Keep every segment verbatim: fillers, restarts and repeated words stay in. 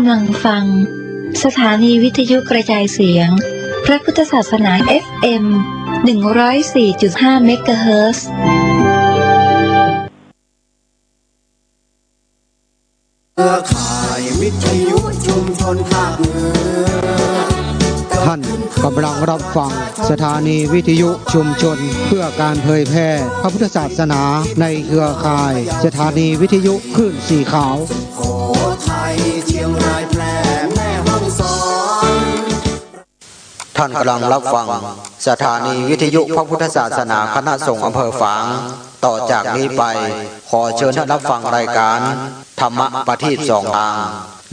กำลังฟัง สถานีวิทยุกระจายเสียง พระพุทธศาสนา เอฟเอ็ม หนึ่งร้อยสี่จุดห้า เมกะเฮิรตซ์ เครือข่ายวิทยุชุมชนภาคเหนือ ท่านกำลังรับฟังสถานีวิทยุชุมชนเพื่อการเผยแพร่พระพุทธศาสนาในเครือข่ายสถานีวิทยุคลื่นสีขาว โขทัย เชียงราย แพร่ แม่ฮ่องสอน ท่านกำลังรับฟังสถานีวิทยุพระพุทธศาสนาคณะสงฆ์อำเภอฝาง ต่อจากนี้ไป ขอเชิญท่านรับฟังรายการธรรมะประทีปสองทาง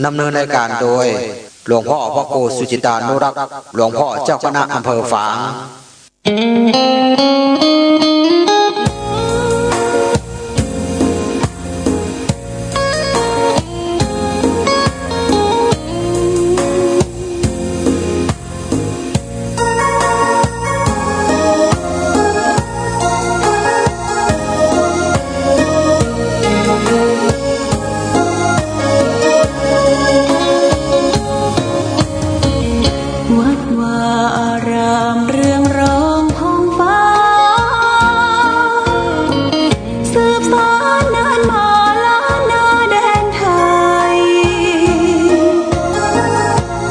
ดำเนินรายการโดย หลวงพ่อพระครูสุจิตานุรักษ์ หลวงพ่อเจ้าคณะอำเภอฝาง วัดวาอารามเรืองรองผ่องฟ้า สืบสานนานมาล้านนาแดนไทย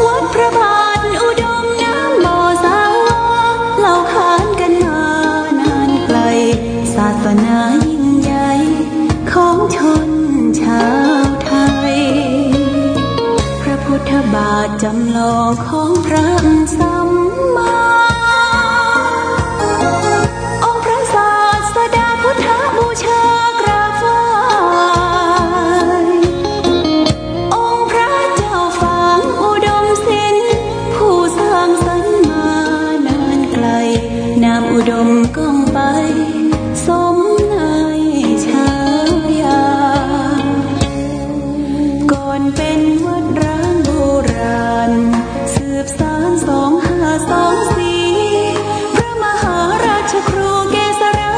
วัดพระบาทอุดมน้ำบ่อสาวา เล่าขานกันมานานไกล ศาสนายิ่งใหญ่ของชนชาวไทย พระพุทธบาทจำลองของพระสัมมา องค์พระศาสดาพุทธบูชากราบไหว้ องค์พระเจ้าฝางอุดมศิลป์ ผู้สร้างสรรค์มานานไกล นามอุดมก้องไป สมในฉายา ก่อนเป็นวัดร้างโบราณ สืบสานสองห้าสองสี่ พระมหาราชครูเกษรา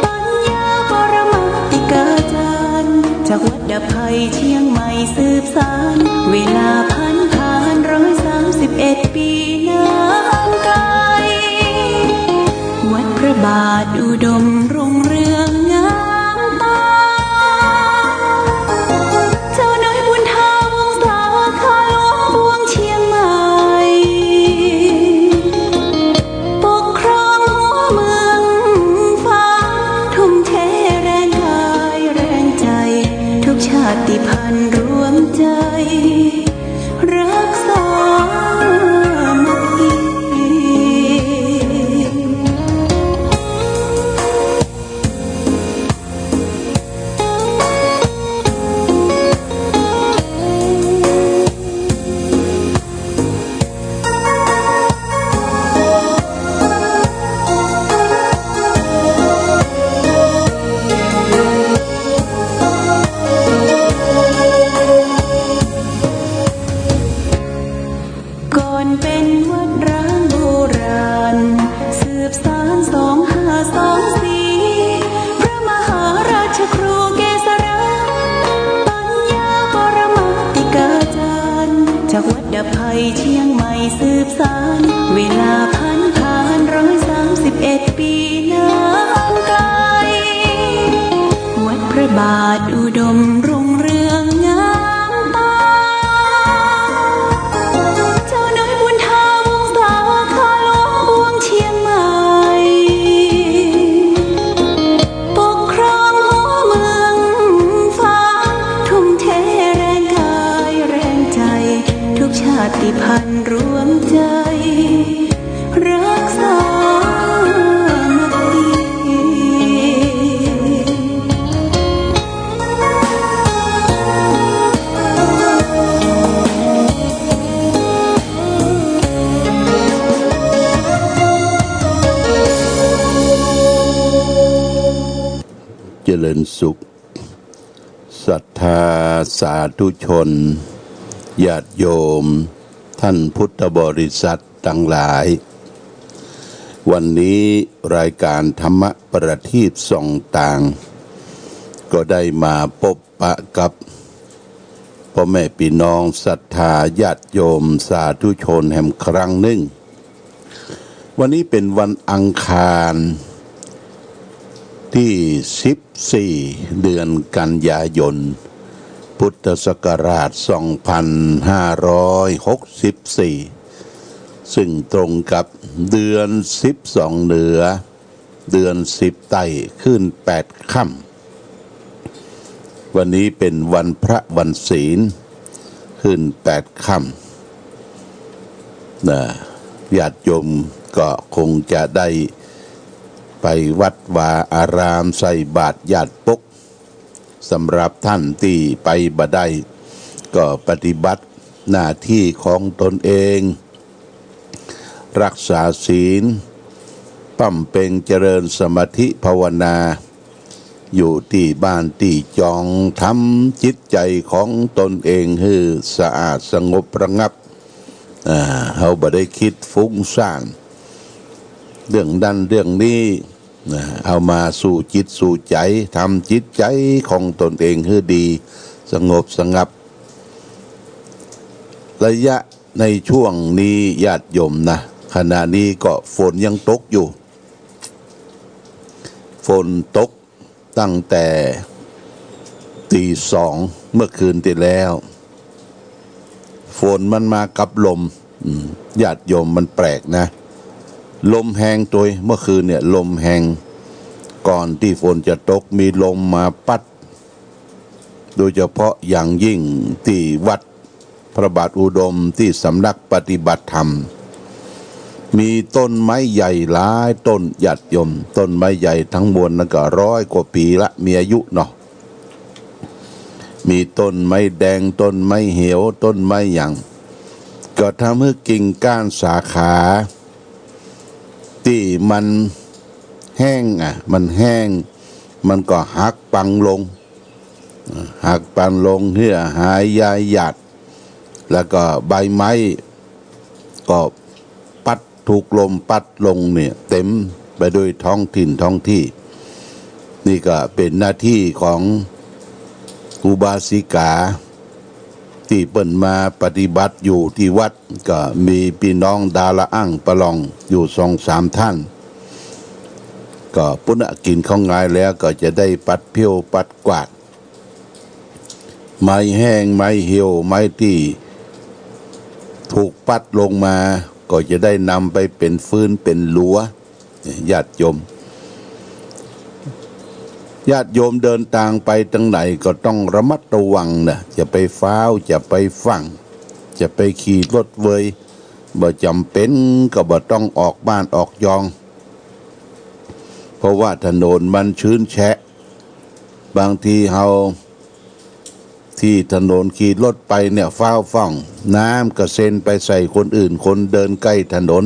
ปัญญาปรมาติกาจารย์ จากวัดดาบไพรเชียงใหม่สืบสาน เวลาผ่านผ่านร้อยสามสิบเอ็ดปีนานไกล วัดพระบาทอุดมรุ่งเรืองงามตา เจ้าน้อยบุญถาวงศา ข้าหลวงปวงเชียงใหม่ ปกครองหัวเมืองฝาง ทุ่มเทแรงกายแรงใจ ทุกชาติพันธุ์รวมใจ รักสามัคคี ก่อนเป็นวัดร้างโบราณ สืบสานสองห้าสองสี่ พระมหาราชครูเกษรา ปัญญาปรมาติกาจารย์ จากวัดดาบไพรเชียงใหม่สืบสาน เวลาผ่านผ่านร้อยสามสิบเอ็ดปีนานไกล วัดพระบาทอุดมรุ่งเรืองงามตา เจ้าน้อยบุญถาวงศา ข้าหลวงปวงเชียงใหม่ ปกครองหัวเมืองฝาง ทุ่มเทแรงกายแรงใจ ทุกชาติพันธุ์รวมใจ รักสามัคคี เจริญสุข ศรัทธาสาธุชน ญาติโยม ท่านพุทธบริษัท ตังหลาย วันนี้รายการธรรมะประทีปส่องตาง ก็ได้มาปบปะกับ พ่อแม่ปี้น้องศรัทธาญาติโยมสาธุชนแหมครั้งนึ่ง วันนี้เป๋นวันอังคารตี้สิบสี่ เดือนกันยายน พุทธศักราชสองพันห้าร้อยหกสิบสี่ เซิ่งตรงกับเดือนสิบสองเหนือ เดือนสิบใต้ขึ้นแปดค่ำ วันนี้เป๋นวันพระวันศีล ขึ้นแปดค่ำ นะ ญาติโยมก็คงจะได้ไปวัดวาอารามใส่บาตรญาติปก สำหรับต้านตี้ไปบ่ได้ ก็ปฏิบัติหน้าตี้ของตนเอง รักษาศีล บำเพ็งเจริญสมาธิภาวนา อยู่ตี้บ้านตี้จอง ทำจิตใจ๋ของตนเองหื้อสะอาดสงบระงับ อ่า เฮาบ่ได้กึ๊ดฟุ้งซ่าน เรื่องนั้นเรื่องนี้ นะ เอามาสู่จิตสู่ใจ๋ ทำจิตใจ๋ของตนเองหื้อดี สงบสงับ ระยะในช่วงนี้ญาติโยมนะ ขณะนี้ก็ฝนยังตกอยู่ ฝนตกตั้งแต่ตีสองเมื่อคืนตี้แล้ว ฝนมันมากับลม อืม ญาติโยม มันแปลกนะ ลมแฮงตวย เมื่อคืนเนี่ยลมแฮง ก่อนตี้ฝนจะตกมีลมมาปั๊ด โดยเฉพาะอย่างยิ่งตี้วัดพระบาทอุดมตี้สำนักปฏิบัติธรรม มีต้นไม้ใหญ่หลายต้นญาติโยม ต้นไม้ใหญ่ทั้งมวลนั้นก็ร้อยกว่าปี๋ละ มีอายุเนาะ มีต้นไม้แดง ต้นไม้เหียว ต้นไม้หยัง ก็ทำหื้อกิ่งก้านสาขาตี้มันแห้งอะ มันแห้ง มันก็หักปังลง หักปังลง เหื่อหายยายหยาด แล้วก็ใบไม้ก็ปั๊ด ถูกลมปั๊ดลงเนี่ย เต็มไปด้วยท้องถิ่นท้องตี้ นี่ก็เป๋นหน้าตี้ของอุบาสิกา ตี้เปิ้นมาปฏิบัติอยู่ตี้วัด ก็มีปี้น้องดาราอ่างประลองอยู่สองสามต้าน ก็ปุ้นน่ะกิ๋นข้าวงายแล้วก็จะได้ปัดเผี้ยวปัดกวาด ไม้แห้ง ไม้เหี่ยว ไม้ตี้ถูกปั๊ดลงมา ก็จะได้นำไปเป๋นฟืนเป๋นหลัว ญาติโยม ญาติโยมเดินตางไปตางไหนก็ต้องระมัดระวังนะ จะไปฟ้าว จะไปฟั่ง จะไปขี่รถเวย บ่จ๋ำเป๋นก็บ่ต้องออกบ้านออกจอง เพราะว่าถนนมันชื้นแฉะ บางทีเฮาตี้ถนนขี่รถไปเนี่ย ฟ้าวฟั่ง น้ำกระเซ็นไปใส่คนอื่น คนเดินใก้ถนน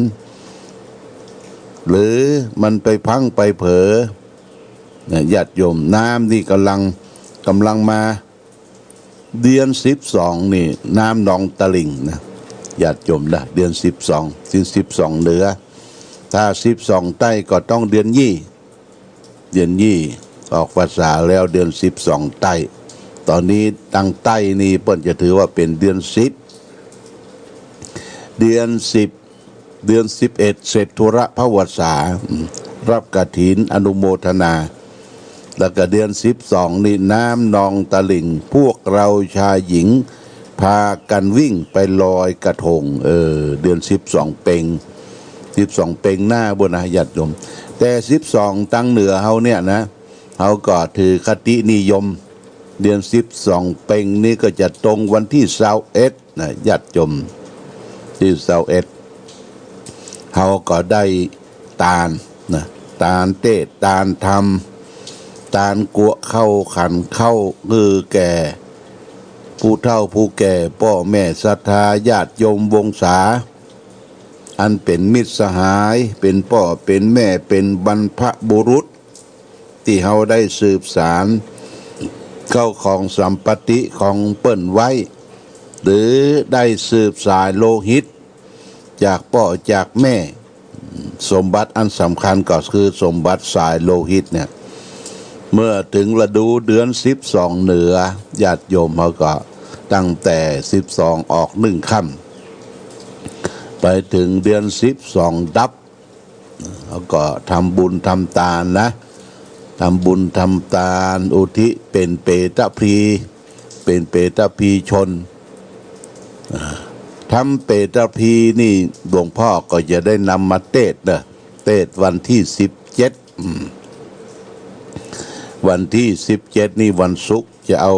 หรือมันไปพลั้งไปเผลอ เนี่ย ญาติโยม น้ำนี่ก่ำลัง ก่ำลังมา เดือนสิบสองนี่น้ำนองตะหลิ่งนะ ญาติโยมนะ เดือนสิบสอง เดือนสิบสองเหนือ ถ้าสิบสองใต้ก็ต้องเดือนยี่ เดือนยี่ ออกพรรษาแล้วเดือนสิบสองใต้ ต๋อนนี้ตางใต้นี่เปิ้นจะถือว่าเป๋นเดือนสิบ เดือนสิบ เดือนสิบเอ็ด เสร็จธุระพรรษา อืม รับกฐินอนุโมทนา แล้วก็เดือนสิบสองนี่น้ำนองตะหลิ่ง พวกเราชายหญิงพากั๋นวิ่งไปลอยกระทง เออ เดือนสิบสองเป็ง สิบสองเป็งหน้าบุญนะญาติโยม แต่สิบสองตางเหนือเฮาเนี่ยนะ เฮาก็ถือคตินิยม เดือนสิบสองเป็งนี่ก็จะตรงวันตี้ซาวเอ็ด นะ ญาติโยม ตี้ซาวเอ็ด เฮาก็ได้ตานนะ ตานเตศน์ ตานธรรม ตานกั๊วข้าวขันข้าว หื้อแก่ผู้เฒ่าผู้แก่ ป้อแม่ศรัทธาญาติโยมวงศา อันเป๋นมิตรสหาย เป๋นป้อเป๋นแม่ เป๋นบรรพบุรุษ ตี้เฮาได้สืบสานเข้าของสัมปัตติของเปิ้นไว้ หรือได้สืบสายโลหิตจากป้อจากแม่ สมบัติอันสำคัญก็คือสมบัติสายโลหิตเนี่ย เมื่อเถิงฤดูเดือนสิบสองเหนือ ญาติโยมเฮาก็ ตั้งแต่สิบสองออกหนึ่งค่ำ ไปเถิงเดือนสิบสองดับ แล้วก็ทำบุญทำตานนะ ทำบุญทำตานอุทิศเป๋นเปตภี เป๋นเปตภีชน อ่า ทำเปตภีนี่หลวงพ่อก็จะได้นำมาเตสน์เน่อ เตสน์วันตี้สิบเจ็ด อืม วันตี้สิบเจ็ดนี่วันศุกร์ จะเอา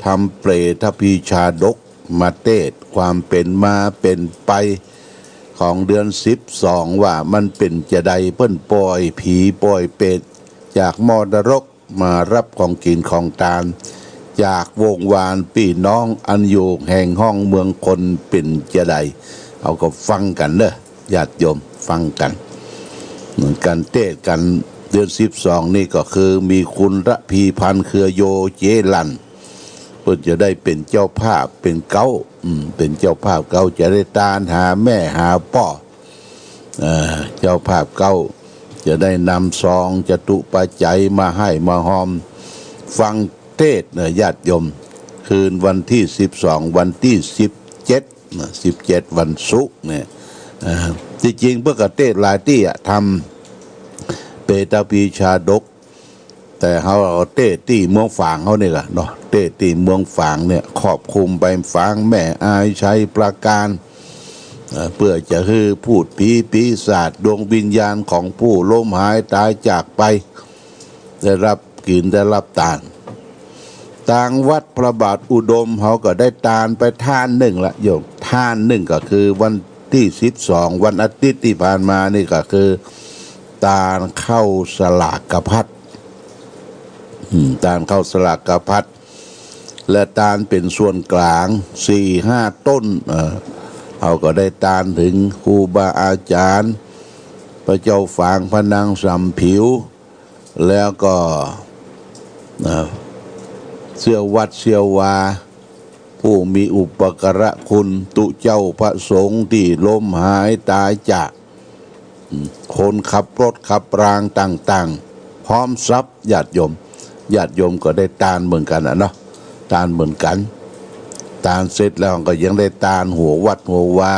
ทำเปตภีชาดกมาเตสน์ความเป๋นมาเป๋นไปของเดือนสิบสอง ว่ามันเป๋นจาใด เปิ้นป่อยผีป่อยเปรตจากหม้อนรก มาฮับของกิ๋นของตาน จากวงวานปี้น้องอันอยู่แห่งห้องเมืองคนเป๋นจาใด เอาก็ฟังกั๋นเน่อญาติโยม ฟังกั๋น กั๋นเตสน์กั๋น เดือนสิบสองนี่ก็คือมีคุณระพีพันธ์ เครือโย เจ๊ลัน เปิ้นจะได้เป๋นเจ้าภาพเป๋นเก๊า อืม เป๋นเจ้าภาพเก๊า จะได้ตานหาแม่หาป้อ เอ่อ เจ้าภาพเก๊าจะได้นำซองจตุปัจจัยมาให้มาฮอมฟังเตสน์เน่อญาติโยม คืนวันตี้สิบสอง วันตี้สิบเจ็ดนะ สิบเจ็ดวันศุกร์เนี่ย เอ่อ ตี้จริงเปิ้นก็เตสน์หลายตี้อะ ทำเปตภีชาดก แต่เฮาเอาเตสน์ตี้เมืองฝางเฮานี่แหละเนาะ เตสน์ตี้เมืองฝางเนี่ย ครอบคลุมไปฝางแม่อาย ชัยปราการ เอ่อ เปื้อจะหื้อพูดผีปีศาจ ดวงวิญญาณของผู้ล้มหายต๋ายจากไป ได้ฮับกิ๋นได้ฮับตาน ตางวัดพระบาทอุดมเฮาก็ได้ตานไปท่านนึ่งละโยม ท่านนึ่งก็คือวันตี้สิบสอง วันอาทิตย์ตี้ผ่านมานี่ก็คือ ตานข้าวสลากพัด อืม ตานข้าวสลากพัด และตานเป๋นส่วนก๋างสี่ห้าต้น เอ่อ เฮาก็ได้ตานเถิงครูบาอาจ๋ารย์ พระเจ้าฝาง พระนางสำผิว แล้วก็ นะ เสี้ยววัดเสี้ยววา ผู้มีอุปการะคุณ ตุ๊เจ้าพระสงฆ์ตี้ล้มหายต๋ายจาก อืม คนขับรถขับรางต่างๆ พร้อมทรัพย์ญาติโยม ญาติโยมก็ได้ตานเหมือนกั๋นอะเนาะ ตานเหมือนกั๋น ตานเสร็จแล้วก็ยังได้ตานหัววัดหัววา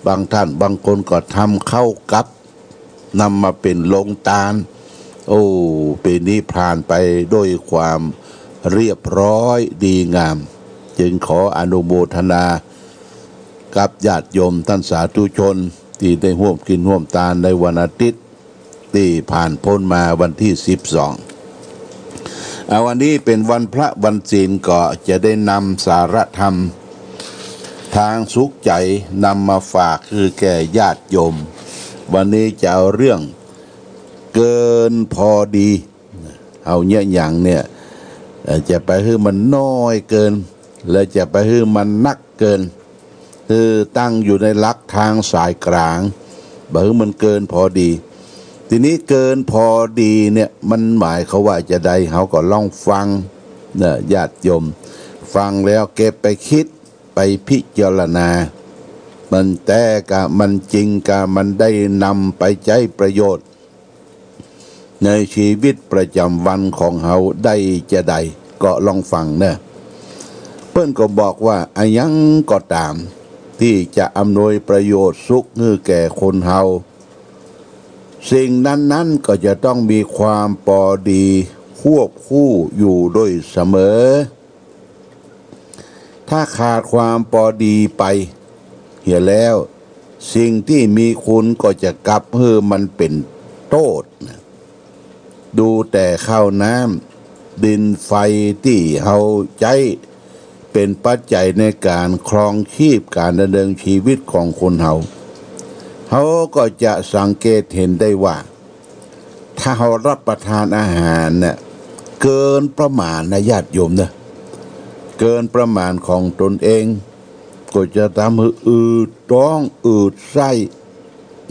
บางท่านบางคนก็ทำข้าวกับ นำมาเป๋นโรงตาน โอ้ ปี๋นี้ผ่านไปด้วยความเรียบร้อยดีงาม จึงขออนุโมทนากับญาติโยมต้านสาธุชนตี้ได้ฮ่วมกิ๋นฮ่วมตานในวันอาทิตย์ตี้ผ่านป๊นมาวันตี้สิบสอง เอา วันนี้เป๋นวันพระวันศีล ก็จะได้นำสาระธรรมตางสุขใจ๋นำมาฝากหื้อแก่ญาติโยม วันนี้จะเอาเรื่องเกินพอดี เอาเยียะหยังเนี่ย เอ่อ จะไปหื้อมันน้อยเกิน และจะไปหื้อมันนักเกิน คือตั้งอยู่ในหลักตางสายก๋าง บ่หื้อมันเกินพอดี ทีนี้เกินพอดีเนี่ย มันหมายความว่าจาใด เฮาก็ลองฟังเน่อญาติโยม ฟังแล้วเก็บไปกึ๊ด ไปพิจารณา มันแต๊กา มันจริงกา มันได้นำไปใจ๊ประโยชน์ ในชีวิตประจ๋ำวันของเฮาได้จาใด ก็ลองฟังเน่อ เปิ้นก็บอกว่า อะหยังก็ต๋ามตี้จะอำนวยประโยชน์สุขหื้อแก่คนเฮา สิ่งนั้นๆ ก็จะต้องมีความปอดีควบคู่อยู่โดยเสมอ ถ้าขาดความปอดีไปเหียแล้ว สิ่งตี้มีคุณก็จะกลับหื้อมันเป๋นโต้ษ ดูแต่ข้าวน้ำ ดินไฟตี้เฮาใจ๊เป๋นปัจจัยในก๋านครองจีพ ก๋านดำเนินชีวิตของคนเฮา เฮาก็จะสังเกตเห็นได้ว่า ถ้าเฮารับประทานอาหารเนี่ย เกินประมาณนะญาติโยมเน่อ เกินประมาณของตนเอง ก็จะทำหื้ออืดต๊องอืดไส้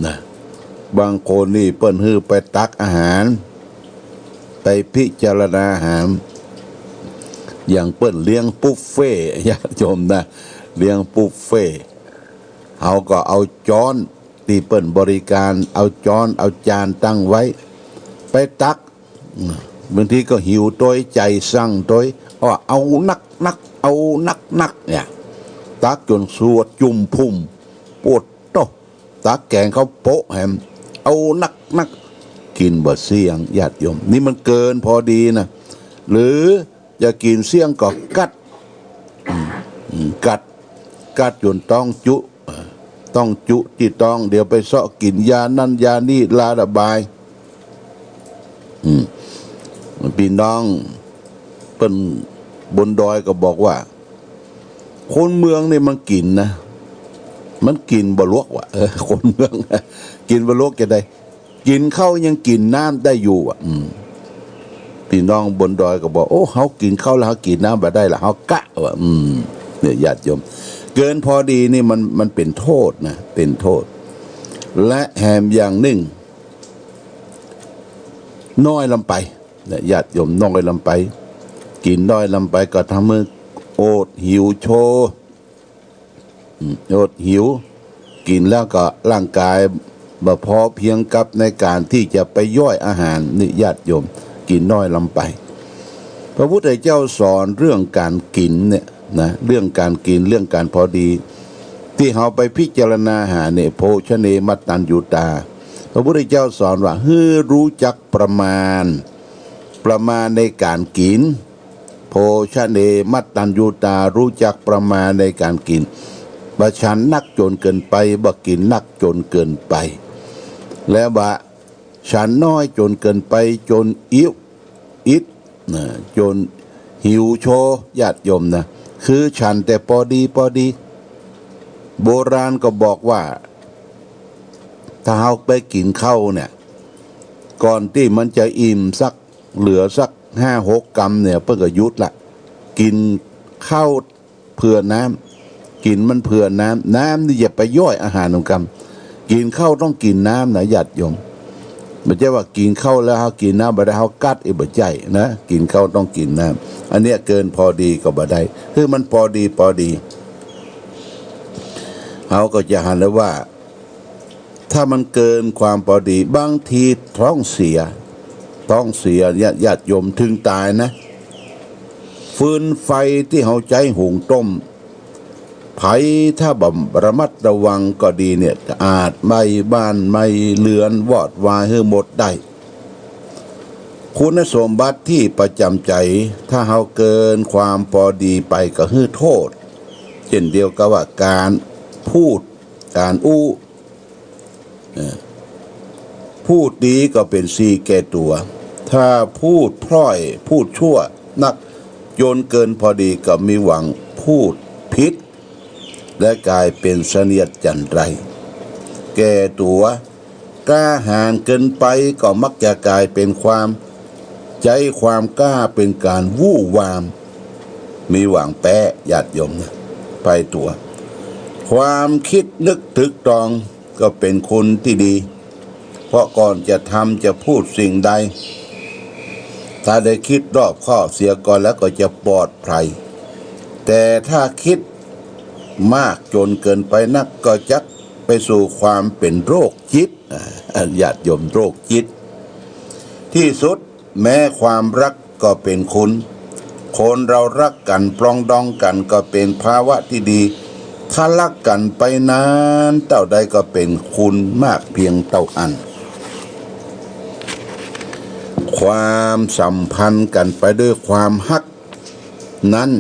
นะ บางคนนี่เปิ้นหื้อไปตักอาหาร ไปพิจารณาอาหาร อย่างเปิ้นเลี้ยงบุฟเฟ่ต์ ญาติโยมนะ เลี้ยงบุฟเฟ่ต์ เฮาก็เอาจ๊อน ตี้เปิ้นบริการ เอาจ๊อนเอาจานตั้งไว้ ไปตัก บางทีก็หิวตวย ใจ๋สั่งตวย อ้อ เอานัก เอานักๆ เนี่ย ตักจ๋นสวดจุ่มพุ่ม โผดโต้ ตักแก๋งเข้าโป๊ะแหม เอานักๆ กิ๋นบ่เสี้ยง ญาติโยม นี่มันเกินพอดีนะ หรือจะกิ๋นเสี้ยงก็กัด อืม อืม กัด กัดจ๋นต๊องจุ ต๊องจุตี้ต๊อง เดี๋ยวไปเซาะกิ๋นยานั่นยานี่ ยาระบาย อืม ปี้น้องเปิ้นบนดอยก็บอกว่า คนเมืองนี่มันกิ๋นนะ มันกิ๋นบ่ลวกว่ะ เออ คนเมือง กิ๋นบ่ลวกจะใด กิ๋นข้าวยังกิ๋นน้ำได้อยู่อ่ะ อืม ปี้น้องบนดอยก็บอก โอ้ เฮากิ๋นข้าวแล้วเฮากิ๋นน้ำบ่ได้ละ เฮากะว่ะ อืม เนี่ย ญาติโยม เกินพอดีนี่มัน มันเป๋นโต้ษนะ เป๋นโต้ษ และแหมอย่างนึ่ง น้อยลำไป เนี่ย ญาติโยม น้อยลำไป กิ๋นน้อยลำไปก็ทำหื้ออดหิวโช อืม อดหิว กิ๋นแล้วก็ร่างก๋ายบ่พอเพียงกับในก๋านตี้จะไปย่อยอาหาร นี่ ญาติโยม กิ๋นน้อยลำไป พระพุทธเจ้าสอนเรื่องก๋านกิ๋นเนี่ยนะ เรื่องก๋านกิ๋น เรื่องก๋านพอดี ตี้เฮาไปพิจารณาหาเนี่ย โภชเน มัตตัญญูตา พระพุทธเจ้าสอนว่า หื้อรู้จักประมาณ ประมาณในก๋านกิ๋น โภชเน มัตตัญญูตา รู้จักประมาณในก๋านกิ๋น บ่ฉันนักจ๋นเกินไป บ่กิ๋นนักจ๋นเกินไป และบ่ฉันน้อยจ๋นเกินไป จ๋นอิ๋ว อิดนะ จ๋นหิวโช ญาติโยมนะ คือฉันแต่ปอดีปอดี โบราณก็บอกว่า ถ้าเฮาไปกิ๋นข้าวเนี่ย ก่อนตี้มันจะอิ่มสัก เหลือสักห้าหกกำเนี่ย เปิ้นก็หยุดละ กิ๋นข้าวเผื่อน้ำ กิ๋นมันเผื่อน้ำ น้ำนี่อย่าไปย่อยอาหารของกำ กิ๋นข้าวต้องกิ๋นน้ำนะ ญาติโยม บ่ใจ้ว่ากิ๋นข้าวแล้วเฮากิ๋นน้ำบ่ได้ เฮากัดอีก บ่ใจ้นะ กิ๋นข้าวต้องกิ๋นน้ำ อันเนี้ยเกินพอดีก็บ่ได้ คือมันปอดีปอดี เฮาก็จะหันได้ว่า ถ้ามันเกินความปอดี บางทีท้องเสีย ท้องเสีย ญาติ ญาติโยม เถิงต๋ายนะ ฟืนไฟตี้เฮาใจ๊หุงต้ม ใผถ้าบ่ระมัดระวังก็ดีเนี่ย อาจไหม้บ้านไหม้เฮือนวอดวายหื้อหมดได้ คุณสมบัติตี้ประจ๋ำใจ๋ ถ้าเฮาเกินความปอดีไปก็หื้อโต้ษ เจ้นเดียวกับว่าก๋านพูด ก๋านอู้ เออ พูดดีก็เป๋นสี่แก่ตั๋ว ถ้าพูดพร่อย พูดชั่วนักจ๋นเกินพอดีก็มีหวังพูดผิด และก๋ายเป๋นเสนียดจัญไร แก่ตั๋ว กล้าหาญเกินไปก็มักจะก๋ายเป๋นความ ใจ๊ความกล้าเป๋นก๋านวู่วาม มีหวังแป๊ ญาติโยมนะ ไปตั๋ว ความกึ๊ดนึกตึกตองก็เป๋นคนตี้ดี เพราะก่อนจะทำจะพูดสิ่งใด ถ้าได้กึ๊ดรอบคอบเสียก่อนแล้วก็จะปลอดภัย แต่ถ้ากึ๊ดมากจ๋นเกินไปนักก็จักไปสู่ความเป๋นโรคจิต อ่า ญาติโยม โรคจิต ตี้สุด แม้ความฮักก็เป๋นคุณ คนเฮาฮักกั๋นปรองดองกั๋นก็เป๋นภาวะตี้ดี ถ้าฮักกั๋นไปนานเต้าใดก็เป๋นคุณมากเปียงเต้าอั้น ความสัมพันธ์กั๋นไปด้วยความฮักนั้น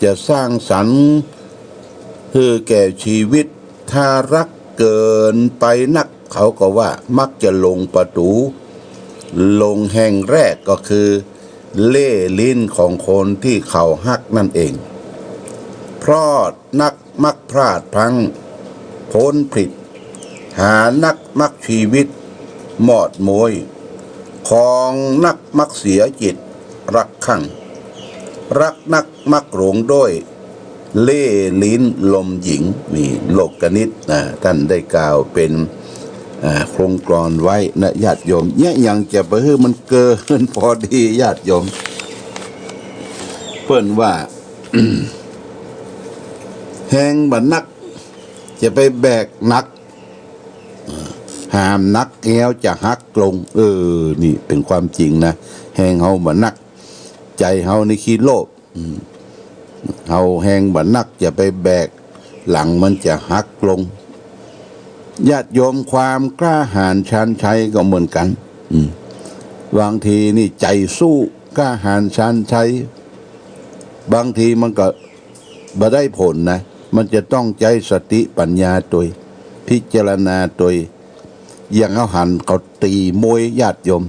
จะสร้างสรรค์หื้อแก่ชีวิต ถ้าฮักเกินไปนัก เขาก็ว่ามักจะลงประตู๋ ลงแห่งแรกก็คือเล่ห์ลิ้นของคนตี้เขาฮักนั่นเอง พลอดนักมักพลาดพลั้ง ผลผิด หานักมักชีวิต หมอดโม้ย ของนักมักเสียจิต ฮักคลั่ง ฮักนักมักหลงด้วย เล่ห์ลิ้นลมหญิง นี่โลกนิตนะ ต้านได้กล่าวเป๋น อ่า โครงกลอนไว้นะ ญาติโยม เนี่ย หยังจะไปหื้อมันเกินพอดี ญาติโยม เปิ้นว่า แฮงบ่นัก จะไปแบกหนัก หามหนักแล้วจะฮักลง เออ นี่เป๋นความจริงนะ แฮงเฮาบ่นัก ใจ๋เฮานี่ขี้โลภ อืม เฮาแฮงบ่หนักจะไปแบก หลังมันจะหักลง ญาติโยม ความกล้าหาญชาญชัยก็เหมือนกั๋น อืม บางทีนี่ใจ๋สู้ กล้าหาญชาญชัย บางทีมันก็บ่ได้ผลนะ มันจะต้องใจ๊สติปัญญาตวย พิจารณาตวย อย่างเฮาหันเขาตี๋มวย ญาติโยม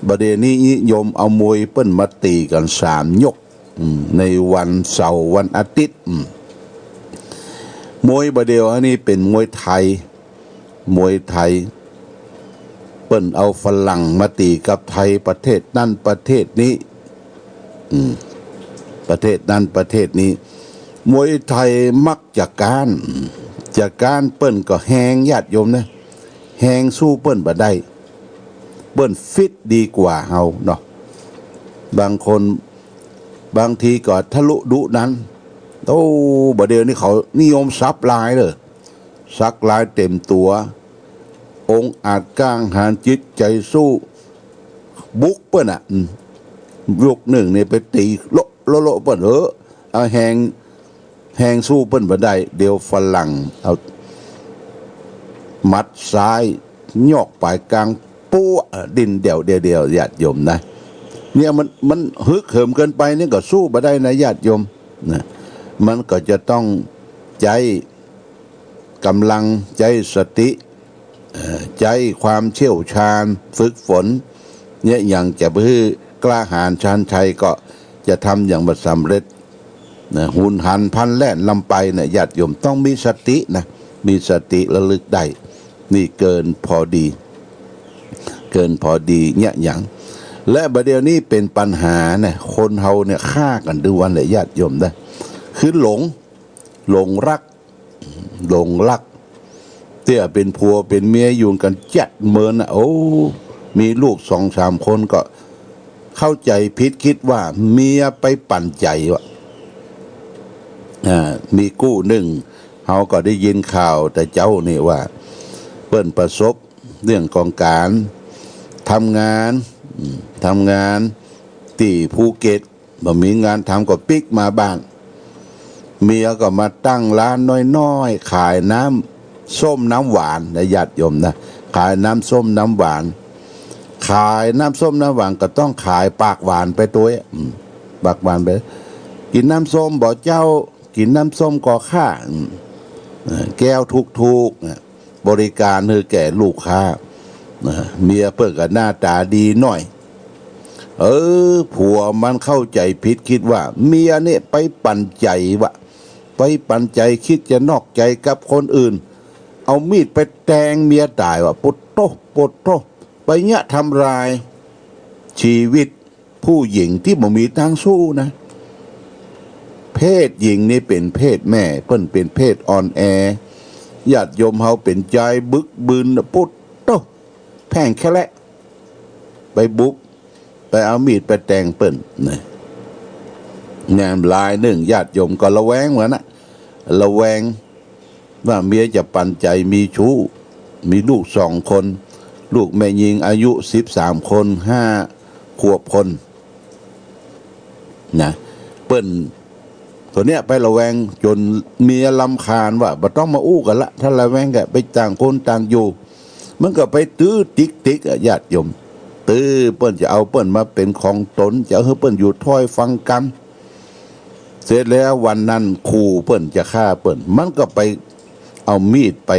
บ่าเดี่ยวนี้นิยมเอามวยเปิ้นมาตี๋กั๋นสามยก อืม ในวันเสาร์วันอาทิตย์ อืม มวยบ่าเดี่ยวอันนี้เป๋นมวยไทย มวยไทย เปิ้นเอาฝรั่งมาตี๋กับไทย ประเทศนั้นประเทศนี้ อืม ประเทศนั้นประเทศนี้ มวยไทยมักจะก๊าน อืม จะก๊าน เปิ้นก็แฮง ญาติโยมนะ แฮงสู้เปิ้นบ่ได้ เปิ้นฟิตดีกว่าเฮาเนาะ บางคน บางทีก็ทะลุดุดัน โอ้ บ่าเดี่ยวนี้เขานิยมสักลายเลย สักลายเต็มตั๋ว องอาจกล้าหาญจิตใจ๋สู้ บุกเปิ้นอะ อืม ยกนึ่งนี่ไปตี๋โละโละโละเปิ้น เออ เอาแฮง แฮงสู้เปิ้นบ่ได้ เดี๋ยวฝรั่งเอาหมัดซ้ายยอกป๋ายกลาง ปั๊ว ดิ้นเดี่ยวเดี่ยวเดี่ยว ญาติโยมนะ เนี่ยมัน มันฮึกเหิมเกินไปนี่ก็สู้บ่ได้นะ ญาติโยมนะ มันก็จะต้องใจ๊ก๋ำลัง ใจ๊สติ เอ่อ ใจ๊ความเชี่ยวชาญ ฝึกฝน เนี่ย อย่างจะไปหื้อกล้าหาญชาญชัยก็จะทำอย่างบ่สำเร็จ นะ หุนหันพลันแล่นลำไปเนี่ย ญาติโยมต้องมีสตินะ มีสติระลึกได้ นี่เกินพอดี เกินพอดีเนี่ยอย่าง และบ่าเดี่ยวนี้เป๋นปัญหานะ คนเฮาเนี่ยฆ่ากั๋นทุกวันเลย ญาติโยมนะ คือหลง หลงรัก หลงรัก เตื้อเป๋นผัวเป๋นเมียอยู่กั๋นเจ็ดเมินน่ะ โอ้ มีลูกสองสามคนก็เข้าใจ๋ผิด กึ๊ดว่าเมียไปปั๋นใจ๋ว่ะ อ่า มีกู้นึ่ง เฮาก็ได้ยินข่าวแต่เจ๊านี่ว่า เปิ้นประสบเรื่องของก๋านทำงาน อืม ทำงานตี้ภูเก็ต บ่มีงานทำก็ปิ๊กมาบ้าน เมียก็มาตั้งร้านน้อยๆ ขายน้ำส้มน้ำหวานนะ ญาติโยมนะ ขายน้ำส้มน้ำหวาน ขายน้ำส้มน้ำหวานก็ต้องขายปากหวานไปตวย อืม ปากหวานไป กิ๋นน้ำส้มบ่เจ้า กิ๋นน้ำส้มก่อค่ะ อืม เอ่อ แก้วถูกๆ นะ บริการหื้อแก่ลูกค้า นะ เมียเปิ้นก็หน้าต๋าดีหน่อย เออ ผัวมันเข้าใจ๋ผิด กึ๊ดว่าเมียเนี่ยไปปั๋นใจ๋ว่ะ ไปปั๋นใจ๋ กึ๊ดจะนอกใจ๋กับคนอื่น เอามีดไปแตงเมียต๋ายว่ะ โปะโต้ โปะโต้ ไปเนี่ยทำลายชีวิต ผู้หญิงตี้บ่มีตางสู้นะ เพศหญิงนี่เป๋นเพศแม่ เปิ้นเป๋นเพศอ่อนแอ ญาติโยมเฮาเป๋นจายบึกบึน โปะโต้ แพ่งแคละ ไปบุก ไปเอามีดไปแตงเปิ้นนะ แหมลายนึ่ง ญาติโยมก็ระแวงเหมือนน่ะ ระแวง ว่าเมียจะปั๋นใจ๋มีชู้ มีลูกสองคน ลูกแม่ญิงอายุสิบสามคน ห้าขวบคน นะ เปิ้น ตั๋วเนี้ยไประแวงจ๋นเมียรำคาญว่า บ่ต้องมาอู้กั๋นละ ถ้าระแวงก็ไปต่างคนต่างอยู่ มันก็ไปตื้อติ๊กๆ อะ ญาติโยม ตื้อเปิ้นจะเอาเปิ้นมาเป๋นของตน จะเอาหื้อเปิ้นอยู่ถ้อยฟังกำ เสร็จแล้ววันนั้นขู่เปิ้นจะฆ่าเปิ้น มันก็ไปเอามีดไป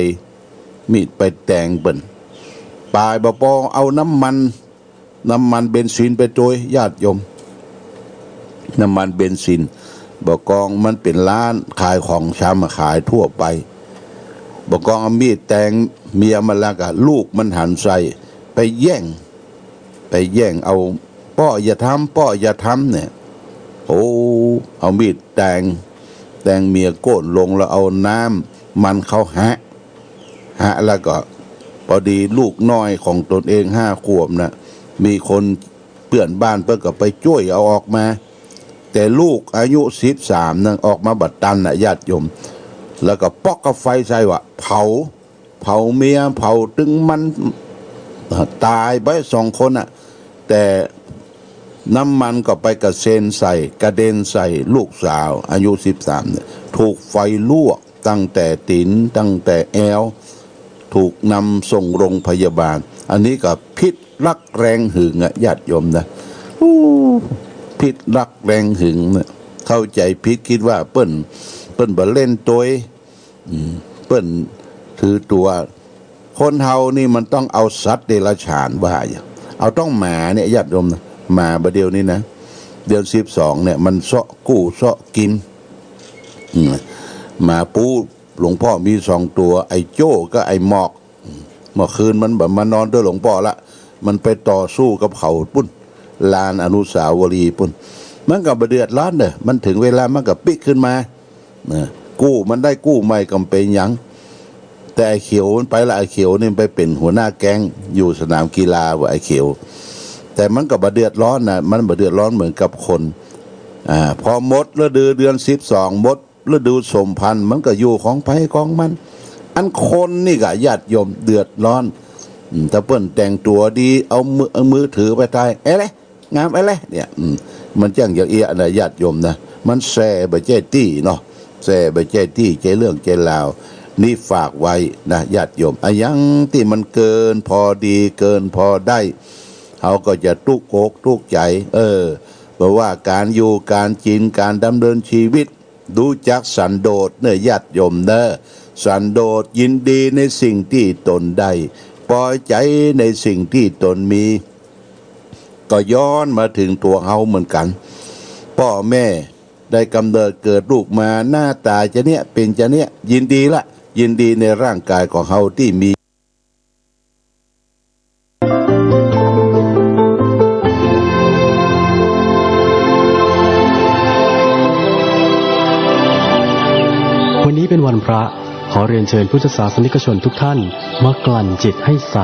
มีดไปแตงเปิ้น ป๋ายบ่ปอเอาน้ำมัน น้ำมันเบนซินไปตวย ญาติโยม น้ำมันเบนซิน บ่ากองมันเป๋นร้านขายของชำอะ ขายทั่วไป บ่ากองเอามีดแตงเมียมันแล้วก็ลูกมันหันใส่ ไปแย่ง ไปแย่งเอา ป้ออย่าทำ ป้ออย่าทำเนี่ย โอ้ เอามีดแตง แตงเมียโก้นลงแล้วเอาน้ำมันเข้าหะ หะแล้วก็ ปอดีลูกน้อยของตนเองห้าขวบน่ะ มีคนเปื้อนบ้านเปิ้นก็ไปจ้วยเอาออกมา แต่ลูกอายุสิบสามนั่นออกมาบ่ตันน่ะ ญาติโยม แล้วก็ป๊อกกับไฟใส่ว่ะ เผา เผาเมีย เผาตึงมัน ต๋ายไปสองคนน่ะ แต่ น้ำมันก็ไปกระเซ็นใส่ กระเด็นใส่ลูกสาวอายุสิบสามเนี่ย ถูกไฟลวกตั้งแต่ตี๋น ตั้งแต่แอว ถูกนำส่งโรงพยาบาล อันนี้ก็พิษรักแรงหึงอะ ญาติโยมนะ อู้ พิษรักแรงหึงเนี่ย เข้าใจ๋ผิด กึ๊ดว่าเปิ้น เปิ้นบ่เล่นตวย อืม เปิ้นถือตั๋ว คนเฮานี่มันต้องเอาสัตว์เดรัจฉานว่าอย่าง เอาต้องหมาเนี่ย ญาติโยมนะ หมาบ่าเดี่ยวนี้นะ เดือนสิบสองเนี่ย มันเซาะกู้เซาะกิ๋น อืม หมาปู๊ หลวงพ่อมีสองตั๋ว ไอ้โจ้กับไอ้หมอก อืม เมื่อคืนมันบ่มานอนตวยหลวงพ่อละ มันไปต่อสู้กับเขาปุ้น ลานอนุสาวรีย์ปุ้น มันก็บ่เดือดร้อนเน่อ มันเถิงเวลามันก็ปิ๊กขึ้นมา นะ กู้มันได้กู้ใหม่ก็บ่เป๋นหยัง แต่ไอ้เขียวมันไปละ ไอ้เขียวนี่มันไปเป๋นหัวหน้าแก๊งอยู่สนามกีฬาว่ะ ไอ้เขียว แต่มันก็บ่เดือดร้อนนะ มันบ่เดือดร้อนเหมือนกับคน อ่า พอหมดฤดูเดือนสิบสอง หมดฤดูสมพันธุ์ มันก็อยู่ของใผของมัน อันคนนี่กะญาติโยมเดือดร้อน อืม ถ้าเปิ้นแต่งตั๋วดี เอามือ เอามือถือไปถ่าย เอ๊ะเลย งามเอ๊ะเลย เนี่ย อืม มันจั้งอย่างเอี้ยนะ ญาติโยมนะ มันแส่บ่ใจ้ตี้เนาะ แส่บ่ใจ้ตี้ ใจ้เรื่องใจ้ราว นี่ฝากไว้นะ ญาติโยม อะหยังตี้มันเกินพอดี เกินพอได้ เฮาก็จะตุ๊กอกตุ๊กใจ๋ เออ เพราะว่าก๋านอยู่ก๋านกิ๋น ก๋านดำเนินชีวิต ฮู้จักสันโดษเน่อ ญาติโยมเน่อ สันโดษ ยินดีในสิ่งตี้ตนได้ ปอใจ๋ในสิ่งตี้ตนมี ก็ย้อนมาเถิงตั๋วเฮาเหมือนกั๋น ป้อแม่ได้ก๋ำเนิดเกิดลูกมา หน้าต๋าจะเนี้ย เป๋นจะเนี้ย ยินดีละ ยินดีในร่างก๋ายของเฮาตี้มี วันนี้เป็นวันพระ ขอเรียนเชิญพุทธศาสนิกชนทุกท่าน มากลั่นจิตให้ใส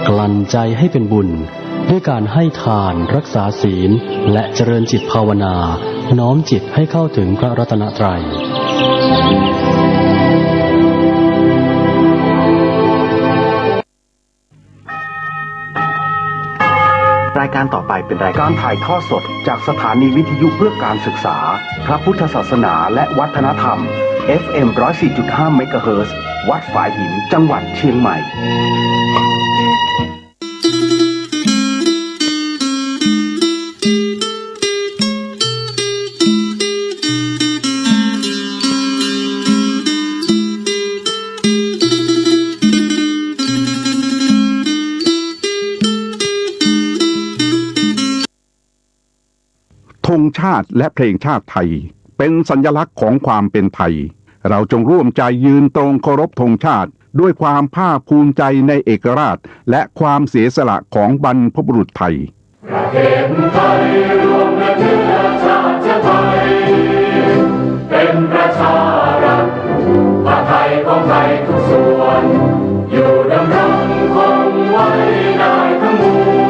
กลั่นใจให้เป็นบุญ ด้วยการให้ทาน รักษาศีล และเจริญจิตภาวนา น้อมจิตให้เข้าถึงพระรัตนตรัย รายการต่อไปเป็นรายการถ่ายทอดสดจากสถานีวิทยุเพื่อการศึกษา พระพุทธศาสนาและวัฒนธรรม เอฟเอ็ม ร้อยสี่จุดห้า เมกะเฮิรตซ์ วัดฝายหิน จังหวัดเชียงใหม่ ธงชาติและเพลงชาติไทย เป็นสัญลักษณ์ของความเป็นไทย เราจงร่วมใจยืนตรงเคารพธงชาติ ด้วยความภาคภูมิใจในเอกราช และความเสียสละของบรรพบุรุษไทย ประเทศไทยรวมและเชื้อชาติไทย เป็นประชารัฐ ผ้าไทยของไทยทุกส่วน อยู่ดำรงคงไว้ได้ทั้งม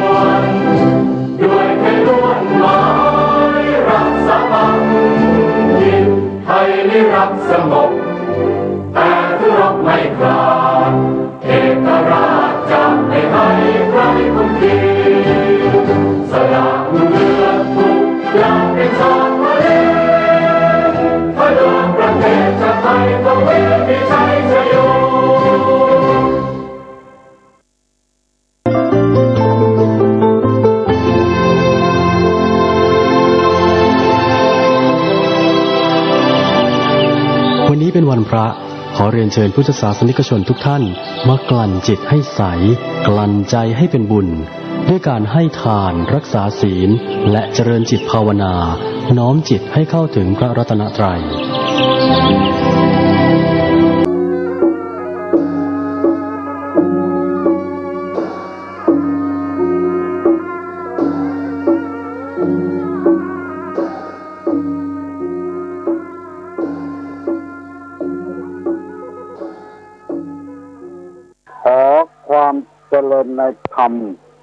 วล ด้วยไทยล้วนหมายรักสถาบัน ไทยนิรักสงบ แต่ถึงรบไม่ขาด เอกราชจะไม่ให้ใครคุมขีด สละเลือดทุกอย่างเป็นชาติทะเล ถ้าเลือกประเทศชาติไทย ต้องมีชัยชโย วันนี้เป็นวันพระ ขอเรียนเชิญพุทธศาสนิกชนทุกท่าน มากลั่นจิตให้ใส กลั่นใจให้เป็นบุญ ด้วยการให้ทาน รักษาศีล และเจริญจิตภาวนา น้อมจิตให้เข้าถึงพระรัตนตรัย ขอความเจริญในธรรม